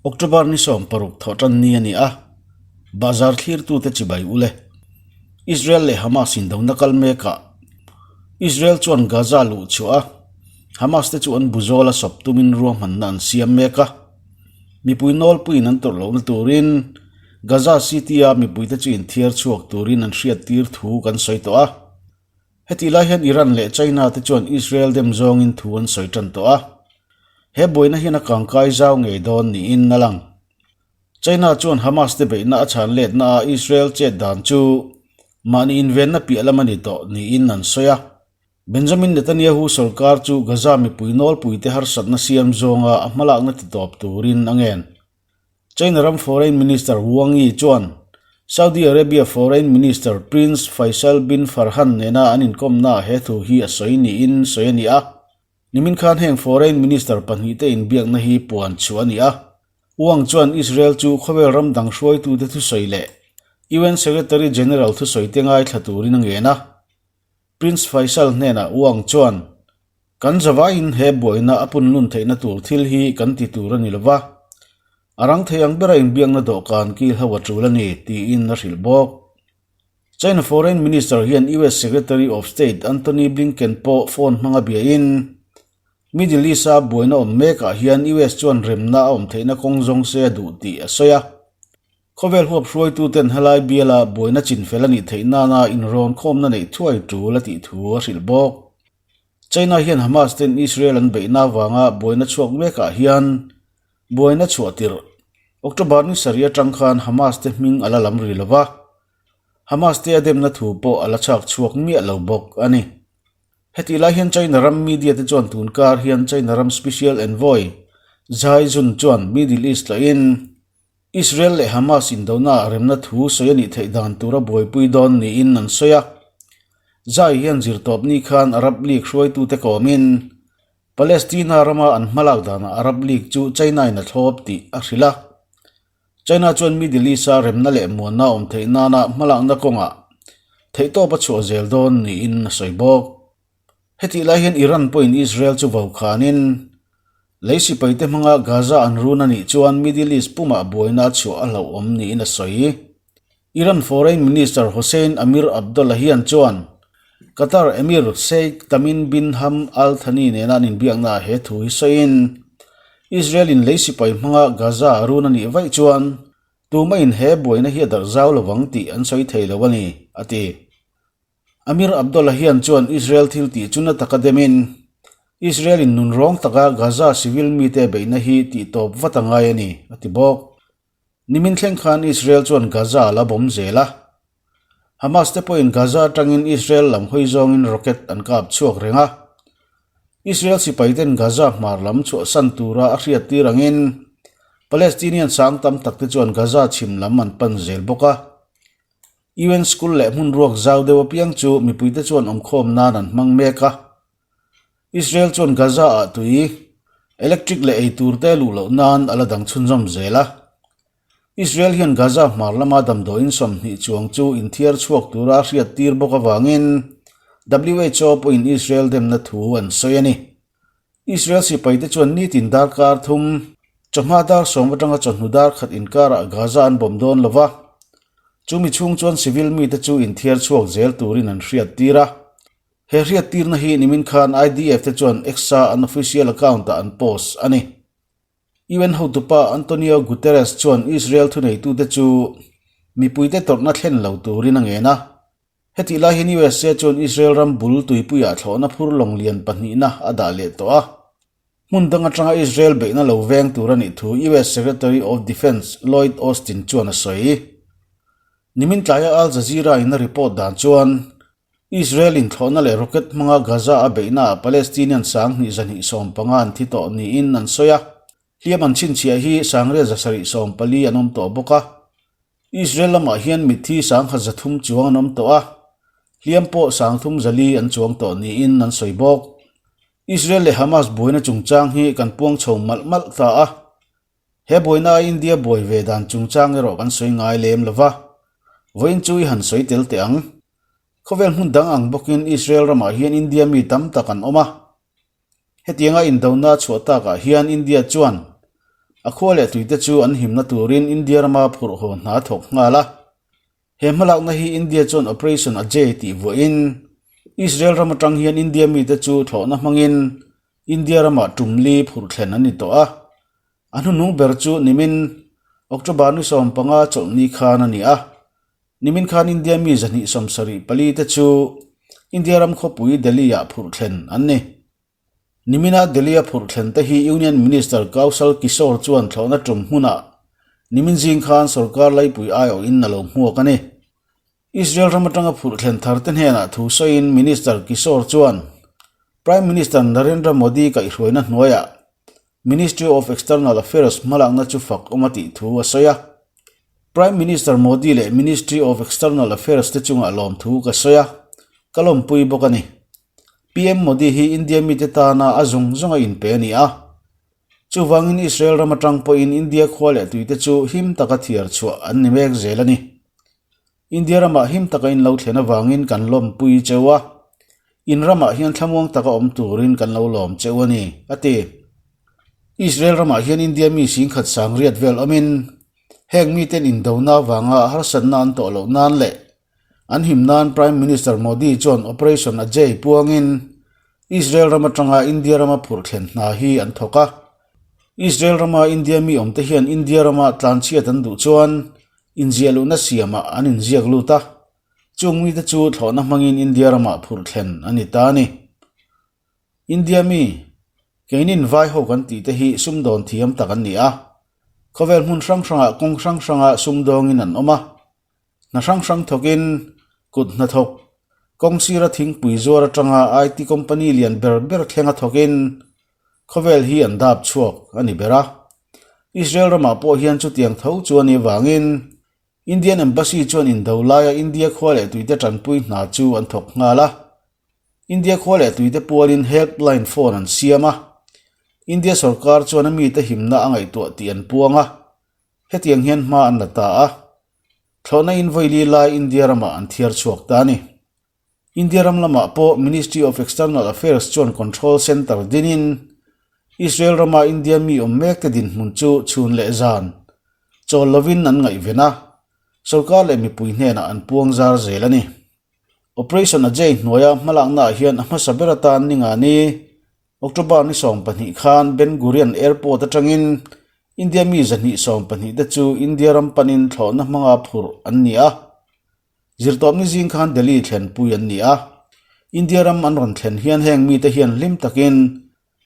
October ni 16 thawhtan ni a ni a, Bazar thlirtute chibai ule. Israel leh Hamas indona kal mekah Israel chuan Gaza luh chhuah a, Hamas te chu an buzawl a sawp tumin ruahmanna an siam mek a. Mipui nawlpuiin an tawrh lohna turin Gaza City-a mipuite chu inthiar chhuak turin an hriattir thu kan sawi tawh a. Hetih lai hian Iran leh China te chuan Israel dem zawngin thu an sawi tan tawh a. He buaina hian a kangkai zau ngei dawn niin a lang. China chuan Hamas te beihna a chhan letna a Israel chet dan chu mahni invenna piah lam a ni tawh niin an sawi a. Benjamin Netanyahu sorkar chu Gaza mipui nawlpuite harsatna siam zawnga a hmalakna titawp turin a ngen. China ram Foreign Minister Wang Yi chuan Saudi Arabia Foreign Minister Prince Faisal bin Farhan nena an inkawmnaah he thu hi a sawi niin sawi a ni a. Nimin khan heng Foreign Minister pahnihte inbiakna hi puan chhuah a ni a. Wang chuan Israel chu khawvel ram dang hruaitute thusawi leh UN Secretary General thusawite ngaithla turin a ngen a. Prince Faisal hnenah Wang chuan, Kan zavaiin he buaina a punlun theihna tur thil hi kan ti tur a ni lova, a rang thei ang bera inbiakna dawhkan kil ho a tul a ni, tiin a hrilh bawk. China Foreign Minister hian US Secretary of State Antony Blinken pawh phone hmanga biain, Middle East-a buaina awm mekah hian US chuan remna a awm theihna kawng zawng se a duh tih a sawi a. Khawvel huap hruaituten helai biala buaina chinfel a nih theih nana inrawn khawmna neih thuai tul a tih thu a hrilh bawk. China hian Hamas ten Israel an beihna avanga buaina chhuak mekah hian buaina chhuah tirh October ni sarih atang khan Hamas te hming a la lam ri lova, Hamas te a demna thu pawh a la chhak chhuak miah lo bawk a ni. Hetih lai hian China ram media te chuan tun kar hian China ram Special Envoy Zhai Jun chuan Middle East tlahin Israel leh Hamas indona remna thu sawi a nih theih dan tura buaipui dawn niin an sawi a. Zai hian zirtawpni khan Arab League hruaitute kawmin Palestina rama an hmalak danah Arab League chu China-in a thlawp tih a hrilh a. China chuan Middle East-a remna leh muanna awm theih nana hmalakna kawngah theihtawp a chhuah zel dawn niin a sawi bawk. Hetih lai hian Iran pawhin Israel chu vokhanin lei sipaite hmanga Gaza an run a nih chuan Middle East pumah buaina a chhuah a hlauhawm niin a sawi. Iran Foreign Minister Hossein Amir Abdollahian chuan Qatar Emir Sheikh Tamim bin Ham Al Thani nena an inbiaknaah he thu hi sawiin Israel-in lei sipai hmanga Gaza a run a nih vaih chuan tumahin he buaina hi a darh zau lovang tih an sawi thei lo a ni, a ti. Amir Abdollahian chuan Israel thil tih chu na taka demin, Israel-in nun rawng taka Gaza civil mite beihna hi tih tawp vat a ngai a ni, a ti bawk. Nimin thleng khan Israel chuan Gaza a la bawm zel a. Hamas te pawhin Gaza atangin Israel lam hawi zawngin rocket an kap chhuak reng a. Israel sipaiten Gaza hmar lam chhuahsan tura a hriattir angin Palestinian sang tam takte chuan Gaza chhim lam an pan zel bawk a. UN School leh hmun ruak zau deuh apiang chu mipuite chuan awmkhawm nan an hmang mek a. Israel chuan Gaza-ah tui, electric leh eitur te luh loh nan a la dang chhunzawm zel a. Israel hian Gaza hmar lama damdawiin 20 chuang chu inthiar chhuak tura a hriattir bawk avangin WHO pawhin Israel demna thu an sawi a ni. Israel sipaite chuan nitin darkar thum, chawhma dar sawm atanga chawhnu dar khat inkarah Gaza an bawm dawn lo va, chumi chhung chuan civil mite chu inthiar chhuak zel turin an hriattir a. He hriattirna hi nimin khan IDF te chuan X-a an official account-ah an post a ni. UN hotupa Antonio Guterres chuan Israel thuneitute chu mipuite tawrhna thlen lo turin a ngen a. Hetih lai hian USA chuan Israel ram bul tuipuiah thlawhna phur lawng lian pahnihna a dah leh tawh a. Hmun dang atanga Israel beihna lo veng tur a nih thu US Secretary of Defence Lloyd Austin chuan a sawi. Nimin tlaia Al Jazeera in a report dan chuan Israel in thlawhna leh rocket hmanga Gaza a beihnaah Palestinian 2275 an thi tawh niin an sawi a. Hliam an chhinchhiah hi 1740 an awm tawh bawk a. Israel lamah hian mitthi 1300 chuang an awm tawh a, hliam pawh 34 an chuang tawh niin an sawi bawk. Israel leh Hamas buaina chungchang hi kan puang chho malh malh ta a, he buaina a India buai ve dan chungchang erawh kan sawi ngai lem lo va, vawiin chu i han sawi tel teh ang. Khawvel hmun dang ang bawkin Israel ramah hian India mi tam tak an awm a, Hetianga indona chhuah takah hian India chuan A khua leh tuite chu an himna turin India rama phurh haw hna a thawk nghal a. He hmalakna hi India chuan Operation Ajay tih vuahin Israel ram atang hian India mite chu thlawhna hmangin India ramah tum li phurh thlen an ni tawh a. A hnuhnung ber chu nimin October ni 15 chawlhni khan a ni a. Nimin khan India mi 274 te chu India ram khawpui Delhi-ah phurh thlen an ni. Nimina Delhi-a phurh thlen te hi Union Minister Kaushal Kishore chuan thlawhna tum hmunah nimin zing khan sorkar laipui aiawhin a lo hmuak a ni. Israel ram atanga phurh thlen thar te hnenah thu sawiin Minister Kishore chuan Prime Minister Narendra Modi kaihhruaina hnuaiah Ministry of External Affairs hmalakna chu fak awm a tih thu a sawi a. Prime Minister Modi leh Ministry of External Affairs te chungah lawmthu ka sawi a, ka lawmpui bawk a ni. PM Modi hi India mite tana a zawng zawng a inpe a ni a. Chuvangin Israel ram atang pawhin India khua leh tuite chu him taka thiar chhuah an ni mek zel a ni. India ramah him taka in lo thlen avangin kan lawmpui cheu a, in ramah hian thlamuang taka awm turin kan lo lawm cheu a ni, a ti. Israel ramah hian India mi singkhat sang riat vel awmin heng miten indona avanga harsatna an tawh loh nan leh An him nan Prime Minister Modi chuan Operation Ajay puangin Israel ram atanga India rama phurh thlen hna hi an thawk a. Israel rama India mi awmte hian India rama tlanchhiat an duh chuan inziah luhna siamah an inziak lut a, chung mite chu thlawhna hmangin India ramah phurh thlen a ni ta a ni. India mi, keinin vai ho kan tih te hi sumdawn thiam tak an ni a, khawvel hmun hrang hrangah kawng hrang hranga sumdawngin an awm a. Hna hrang hrang thawkin kut hnathawk, kawng sira thingpui zuar atanga IT company lian ber ber thlenga thawkin khawvel hi an dap chhuak a ni ber a. Israel ramah pawh hian chutiang tho chu a nih avangin Indian Embassy chuan indo laia India khua leh tuite tanpui hna chu an thawk nghal a. India khua leh tuite pualin helpline phone an siam a. India sorkar chuan a mite himna a ngaihtuah tih an puang a. Hetiang hian hma an la ta a. Thlawhna in vawi lai India ramah an thiar chhuak ta a ni. India ram lamah pawh Ministry of External Affairs chuan Control Centre dinin Israel rama India mi awm mekte dinhmun chu chhun leh zan chawl lovin an ngaihven a, sorkar leh mipui hnenah an puang zar zel a ni. Operation Ajay hnuaia hmalaknaah hian a hmasa ber atan ni nga ni. October ni 12 khan Ben Gurion Airport atangin India mi 212 te chu India ram panin thlawhna hmanga phurh an ni a. Zirtawpni zing khan Delhi thlenpui an ni a. India ram an rawn thlen hian heng mite hian hlim takin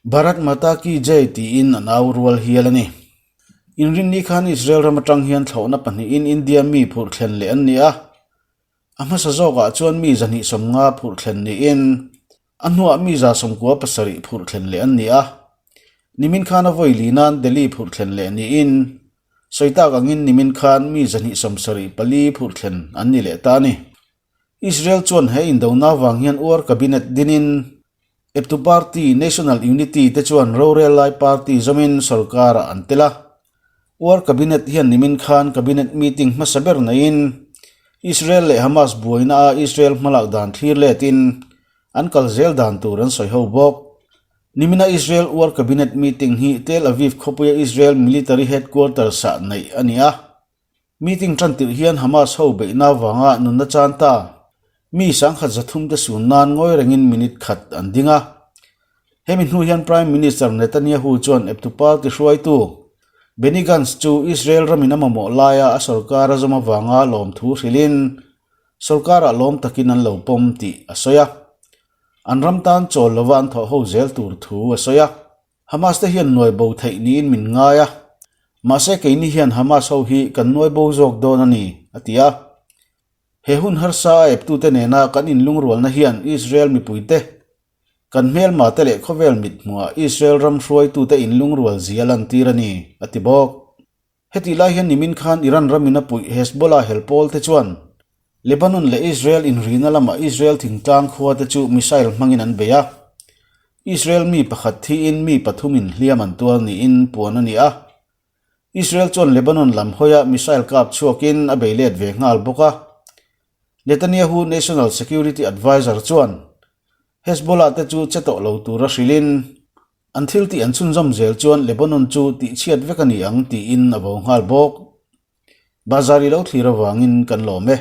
Bharat Mata Ki Jai tiin an au rual hial a ni. Inrinni khan Israel ram atang hian thlawhna pahnihin India mi phurh thlen leh an ni a. A hmasa zawkah chuan mi 250 phurh thlen niin A hnuah mi 97 phurh thlen leh an ni a. Nimin khan a vawi li nan Delhi phurh thlen leh niin sawi tak angin nimin khan mi 274 phurh thlen an ni leh ta a ni. Israel chuan he indona vang hian uar cabinet dinin eptu party National Unity te chuan rorel lai party zawmin sorkarah an tel a. Uar cabinet hian nimin khan cabinet meeting hmasa ber neiin Israel leh Hamas buaina a Israel hmalak dan thlir letin an kal zel dan tur an sawi ho bawk. Nimina Israel War Cabinet meeting hi Tel Aviv khawpuia Israel military headquarters ah neih a ni a. Meeting tan tirh hian Hamas ho beihna avanga nunna chan ta mi 300 te sun nan ngawi rengin minute khat an ding a. Hemi hnu hian Prime Minister Netanyahu chuan eptu party hruaitu Benny Gantz chu Israel ramin a mamawh laia a sorkar a zawm avanga lawmthu hrilhin sorkarah lawm takin an lo pawm tih a sawi a. An ram tan chawl lova an thawh ho zel tur thu a sawi a. Hamas te hian nuai bo theih niin min ngai a, mahse keini hian Hamas ho hi kan nuai bo zawk dawn a ni, a ti a. He hun harsa a eptute nena kan inlungrualna hian Israel mipuite, kan hmelmate leh khawvel mithmuhah Israel ram hruaitute inlungrual zia lantir a ni, a ti bawk. Hetih lai hian nimin khan Iran ramin a puih Hezbollah hel pawl te chuan Lebanon leh Israel inrina lamah Israel thingtlang khua te chu missile hmangin an bei a. Israel mi pakhat thiin mi pathumin hliam an tuar niin puan a ni a. Israel chuan Lebanon lam hawiah missile kap chhuakin a bei let ve nghal bawk a. Netanyahu National Security Adviser chuan Hezbollah te chu che tawh lo tura hrilhin. An thil tih an chhunzawm zel chuan Lebanon chu tihchhiat vek a ni ang tiin a vo nghal bawk. Bazar i lo thlir avangin kan lawm e.